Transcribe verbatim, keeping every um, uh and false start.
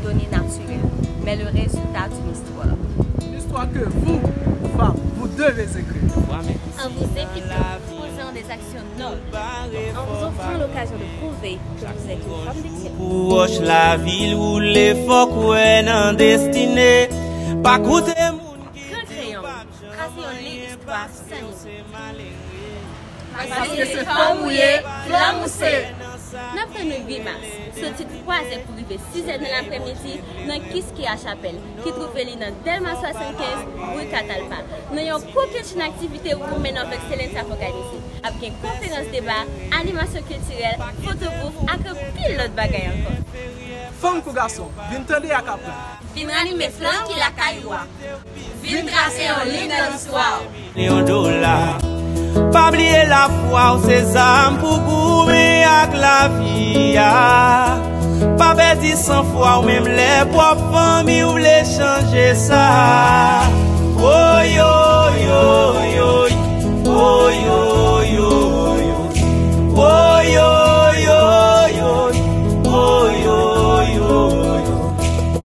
données naturelles, mais le résultat d'une histoire. Une histoire que vous, femmes, vous devez écrire. En vous impliquant, posant des actions nobles, en vous offrant l'occasion de prouver que vous êtes une femme d'exception. Pou wòch lavil woule, fòk wè nan destine. Pa koute moun ki di w pa janm. Trase yon liy istwa san limit. Paske se fanm ou ye, flanm ou se. N ap tann ou uit mas, soti twa zè pou rive sis zè nan laprèmidi, nan Kiskeya Chapèl, ki twouve li nan Dèlma swasannkenz, ri Katalpa. Nan yon kokennchenn aktivite Women of Excellence ap òganize. Ap gen konferans deba, animasyon kiltirèl, foto bouf ak anpil lòt bagay ankò. Fanm kou gason, vin tande ak aprann. Vin ranime flanm ki lakay ou a. Vin trase yon liy nan listwa w. Yon dola. Pa bliye lafwa w se zam pou goumen ak lavi a. Pa pèdi sanfwa w menm lè pwòp fanmi w vle chanje sa. Woyo,